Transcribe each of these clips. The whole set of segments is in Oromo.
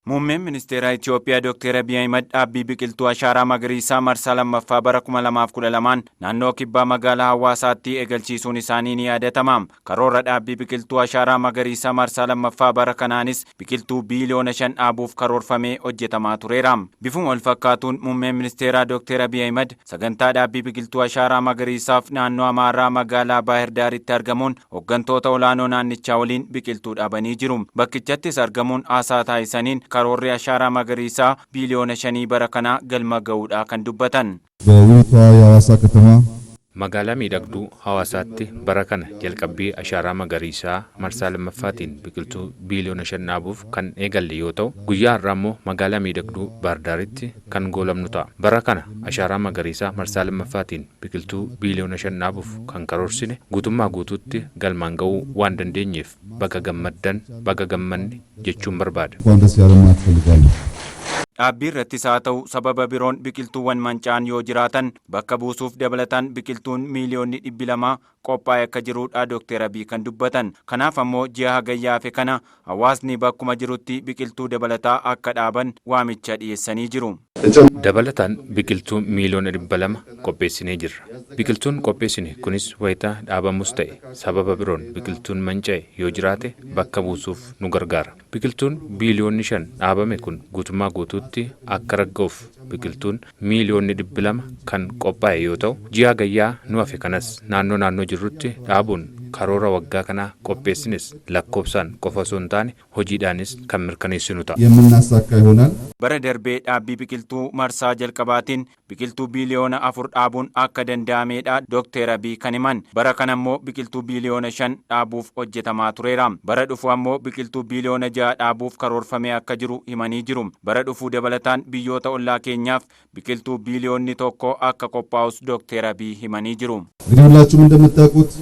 Muummeen Ministeeraa Itiyoophiyaa Dookter Abiy Ahimad dhaabbii biqiltuu ashaaraa magariisaa marsaa lammaffaa bara 2012n naannoo kibbaa magaalaa Hawaasaatti eegalchiisuun isaanii ni yaadatama. Karoora dhaabbii biqiltuu ashaaraa magariisaa marsaa lammaffaa bara kanaanis biqiltuu biiliyoona 5 dhaabuuf karoorfamee hojjetamaa tureera. Bifuma walfakkaatuun Muummeen Ministeeraa Dookter Abiy Ahimad sagantaa dhaabbii biqiltuu ashaaraa magariisaaf naannoo Amaaraa magaalaa Baahir Daaritti argamuun hooggantoota olaanoo naannichaa waliin biqiltuu dhaabanii jiru. Bakkichattis argamuun haasaa taasisaniin karoorri ashaaraa magariisaa biiliyoona 5 bara kanaa galma ga'uudha kan dubbatan. በውቢቷ የሐዋሳ ከተማ Magaalaa miidhagduu Hawaasaatti bara kana jalqabbii ashaaraa magariisaa marsaa lammaffaatiin biqiltuu biiliyoona 5 dhaabuuf kan eegalle yoo ta'u, guyyaa har'aa immoo magaalaa miidhagduu Baahirdaaritti kan goolabnu ta'a. Bara kana ashaaraa magariisaa marsaa lammaffaatiin biqiltuu biiliyoona 5 dhaabuuf kan karoorsine guutummaa guutuutti galmaan ga'uu waan dandeenyeef baga gammaddan, baga gammanne jechuun barbaada. እንኳን ደስ ያለን ማለት እፈልጋለሁ። Dhaabbii irrattis haa ta'u sababa biroon biqiltuuwwan manca'an yoo jiraatan bakka buusuuf dabalataan biqiltuun miiliyoonni 200 qophaa'ee akka jirudha Dookter Abiy kan dubbatan. Kanaaf ammoo ji'a hagayyaa hafe kana hawaasni bakkuma jirutti biqiltuu dabalataa akka dhaaban waamicha dhiyeessanii jiru. Dabalataan biqiltuu miiliyoona 200 qopheessinee jirra. Biqiltuun qopheessine kunis wayitaa dhaabamus ta'e sababa biroon biqiltuun manca'e yoo jiraate bakka buusuuf nu gargaara. Biqiltuun biiliyoonni 5 dhaabame kun guutummaa guutuutti akka ragga'uuf biqiltuun miiliyoonni 200 kan qophaa'e yoo ta'u, ji'a hagayyaa nu hafe kanas naannoo naannoo jirrutti dhaabuun karoora waggaa kanaa qopheessines lakkoofsaan qofa osoo hin taane hojiidhaanis kan mirkaneessinu ta'a. የምናሳካ ይሆናል። Bara darbee dhaabbii biqiltuu marsaa jalqabaatiin biqiltuu biiliyoona 4 dhaabuun akka danda'amedha Dookter Abiy kan himan. Bara kana immoo biqiltuu biiliyoona 5 dhaabuuf hojjetamaa tureera. Bara dhufu ammoo biqiltuu biiliyoona 6 dhaabuuf karoorfamee akka jiru himanii jiru. Bara dhufu dabalataan biyyoota ollaa keenyaaf biqiltuu biiliyoonni 1 akka qophaa'us Dookter Abiy himanii jiru. እንግዲህ ሁላችሁም እንደምታውቁት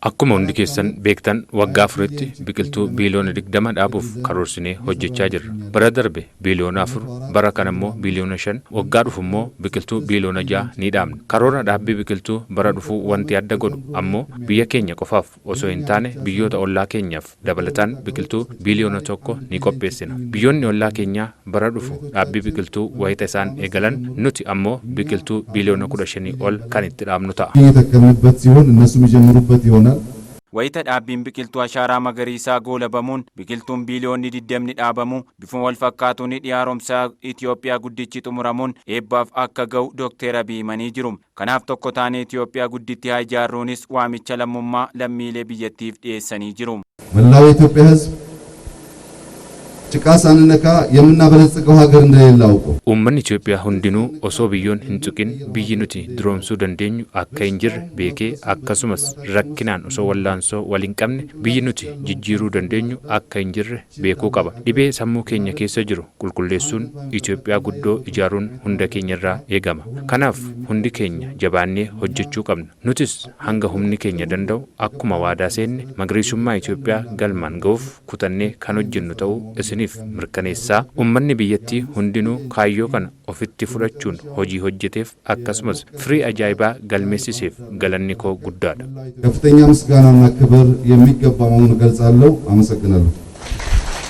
Akkuma hundi keessan beektan, waggaa 4tti biqiltuu biiliyoona 20 dhaabuuf karoorsinee hojjechaa jirra. Bara darbe biiliyoona 4, bara kana immoo biiliyoona 5, waggaa dhufu immoo biqiltuu biiliyoona 6 ni dhaabna. Karoora dhaabbii biqiltuu bara dhufuu wanti adda godhu ammoo biyya keenya qofaaf osoo hin taane biyyoota ollaa keenyaaf dabalataan biqiltuu biiliyoona 1 ni qopheessina. Biyyoonni ollaa keenyaa bara dhufu dhaabbii biqiltuu wayita isaan eegalan, nuti ammoo biqiltuu biiliyoona 15 ol kan itti dhaabnu ta'a. የተከልንበት ሲሆን እነሱ የሚጀምሩበት ይሆናል። Wayita dhaabbiin biqiltuu ashaaraa magariisaa goolabamuun biqiltuun biiliyoonni 20 dhaabamu, bifuma wal fakkaatuun hidhi haaromsaa Itoophiyaa guddichi xumuramuun eebbaaf akka ga'u Dookter Abiy himanii jiru. Kanaaf tokko taanee Itoophiyaa gudditti haa ijaarruunis waamicha lammummaa lammiilee biyyattiif dhiyeessanii jiru. መላው የኢትዮጵያ ሕዝብ ጭቃ ሳንነካ የምናበለጽገው ሀገር እንደሌለ አውቆ Uummanni Itoophiyaa hundinuu osoo biyyoon hin tuqin biyyi nuti duroomsuu dandeenyu akka hin jirre beekee, akkasumas rakkinaan osoo wallaansoo wal hin qabne biyyi nuti jijjiiruu dandeenyu akka hin jirre beekuu qaba. Dhibee sammuu keenya keessa jiru qulqulleessuun Itoophiyaa guddoo ijaaruun hunda keenya irraa eegama. Kanaaf hundi keenya jabaannee hojjechuu qabna. Nutis hanga humni keenya danda'u akkuma waadaa seenne magariisummaa Itoophiyaa galmaan ga'uuf kutannee kan hojjennu ta'uu isiniif mirkaneessaa, uummanni biyyattii hundinuu kaayyoo kana ofitti fudhachuun hojii hojjeteef akkasumas firii ajaa'ibaa galmeessiseef galanni koo guddaadha. ከፍተኛ ምስጋናና ክብር የሚገባ መሆኑን እገልጻለሁ። አመሰግናለሁ።